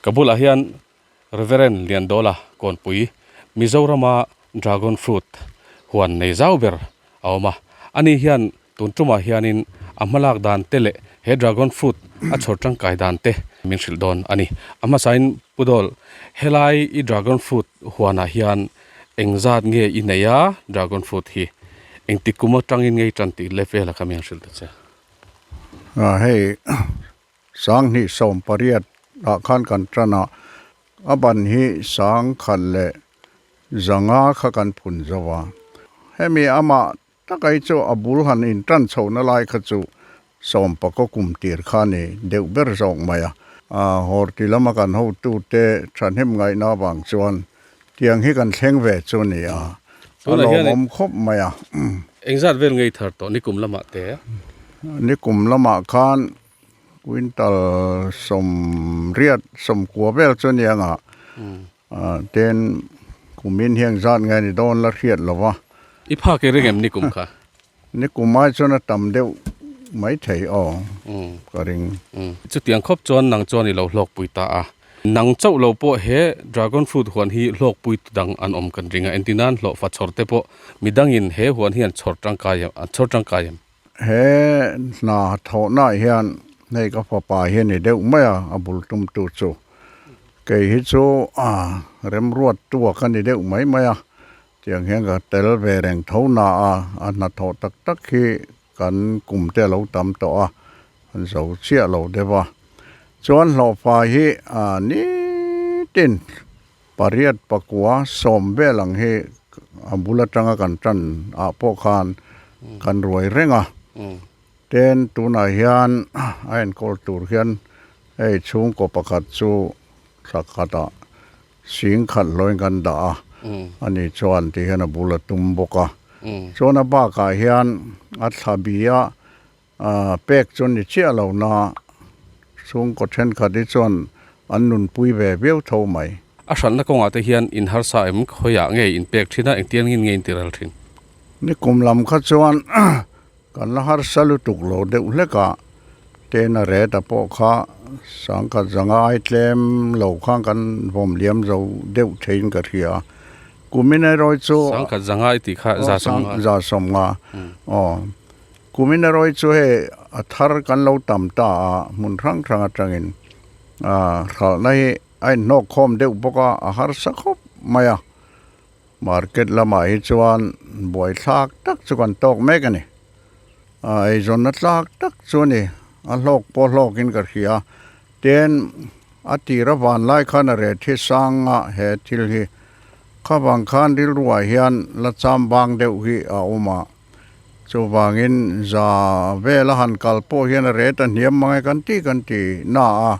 Ka bulah hian Reverend Liandola Kawnpui, Mizorama Dragon Fruit huan nei zau ber a awm a. Ani hian tun tumah hianin a hmalak dan te leh he Dragon Fruit a chhawr tangkai dan te min hrilh dawn a ni. A hmasain Pu Dawl, helai i Dragon Fruit huanah hian engzat nge i nei a Dragon Fruit hi? Engtik kum atangin nge i tan tih leh vela kha min hrilh ta che. Hei 2018 ah khan kan tan a, a ban hi 1100 kha kan phun zo a. Hemi amah taka hi chu a bul han in tan chhohna lai kha chu sawmpakaw kum tir kha ni deuh ber zawk mai a. Horti lama kan hotute thahnem ngaihna avang chuan tiang hi kan thleng ve chu a ni a, a lawmawm khawp mai a. Engzat vel ngei thar tawh nikum lamah te? Nikum lamah khan quintal 80, 90 vel chu a ni ang a, ten kumin hian zat nge ni dawn la hriat lo va. I phak i ring em nikum kha? Nikum ai chuan a tam deuh mai thei aw ka ring. Chutiang khawp chuan nang chuan i lo hlawkpui ta a. Nang chauh lo pawh he dragon fruit huan hi hlawkpui tu dang an awm kan ring a. Engtin nan hlawhfa chhawr te pawh midangin he huan hi an chhawr tangkai em an chhawr tangkai em? He hna thawhnaah hian hei ka fapa hi a ni deuh mai a, a bul tumtu chu. Kei hi chu remruattu a ka ni deuh mai mai a. Tiang hian ka tel ve reng tho na a, a hnathawh tak tak hi kan kum te a lo tam tawh a, an zo chiah lo deuh a. Chuan hlawhfa hi nitin pariat pakua sawm vel ang hi a bul atanga kan tan ah pawh khan kan ruai reng a. Tin, tunah hian a enkawl tur hian hei chhungkaw pakhat chu thla khatah 10,000 hlawin kan dah a, ani chuan ti hian a bul a tum bawk a. Chuan a bakah hian a thla bi a pek chu ni chiah lo na chhungkaw thenkhat hi chuan an nunpui ve viau tho mai. A hranna kawngah te hian in harsa em khawiah nge in pek thin a, engtiang ngin nge in ti ral thin? Nikum lam kha chuan Kan la harsa lutuk lo deuh hlek a, tena reta pawh kha 10,500 tlem lo khan kan vawm liam zo deuh theiin ka hria. Kumin erawh chu. 10,500 tih kha 150. 150 aw. Kumin erawh chu hei a thar kan lo tam ta a, hmun hrang hrang atangin hralhna hi a inhnawk khawm deuh bawk a, a harsa khawp mai a. Market lamah hi chuan buaithlak tak chu kan tawk mek a ni. A eizawnna tlak tak chu a ni. A hlawk pawh hlawkin ka hria. Tin, a tira van lai khan a ret hi sanga he thil hi khavang khan rilruah hian la cham bang deuh hi a awm a. Chuvangin za vela han kal pawh hian a ret a hniam mang e kan ti kan ti na a.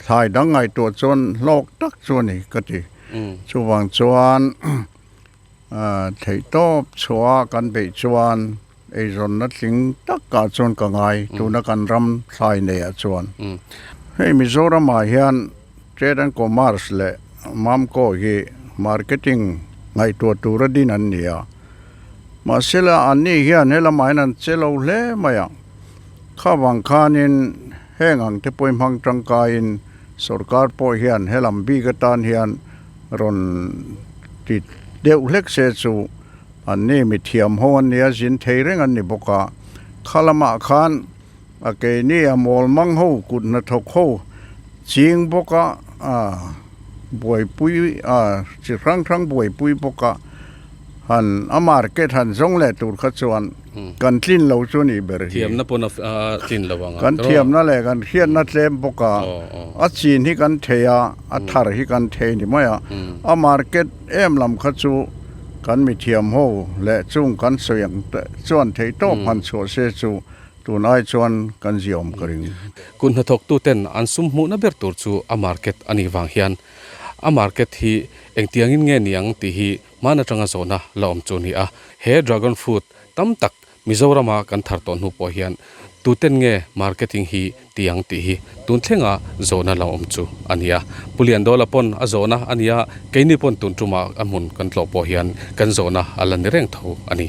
Thlai dang ngaihtuah chuan hlawk tak chu a ni ka ti. Chuvang chuan theihtawp chhuah kan beih chuan eizawnna tling takah chuan ka ngai tuna kan ram thlai neiah chuan. Hei Mizoramah hian Trade and Commerce leh Mamco hi marketing ngaihtuah tura din an ni a. Mahsela anni hian helamah hian an che lo hle mai a. Khavang khanin heng ang te pawh hmang tangkaiin sorkar pawh hian helam bik atan hian rawn ti deuh hlek se chu an ni mithiam ho an nia zin thei reng an ni bawk a. Kha lamah khan a keini a mawl mang ho kut hnathawk ho ching bawk a buaipui a chi hrang hrang buaipui bawk a han a market han zawng leh tur kha chuan kan tlin lo chu nih ber hi. Thiamna pawn a tlin lo ang a. Kan thiamna leh kan hriatna tlem bawk a, a chin hi kan thei a, a thar hi kan thei ni mai a, a market em lam kha chu kan mithiam ho leh chung kan sawi ang chuan theih tawp han chhuah se chu tun ai chuan kan ziaawm ka ring. Kut hnathawktu ten an sum hmuhna ber tur chu a market a nih vang hian a market hi engtiangin nge niang tih hi Hman atanga zawhna la awm chu a ni a, he dragon fruit tam tak Mizorama kan thar tawh hnu pawh hian tuten nge marketing hi ti ang tih hi tun thlenga zawhna la awm chu a ni a. Pu Liandawla pawn a zawhna a ni a, keini pawn tun tumah a hmun kan tlawh pawh hian kan zawhna a la ni reng tho a ni.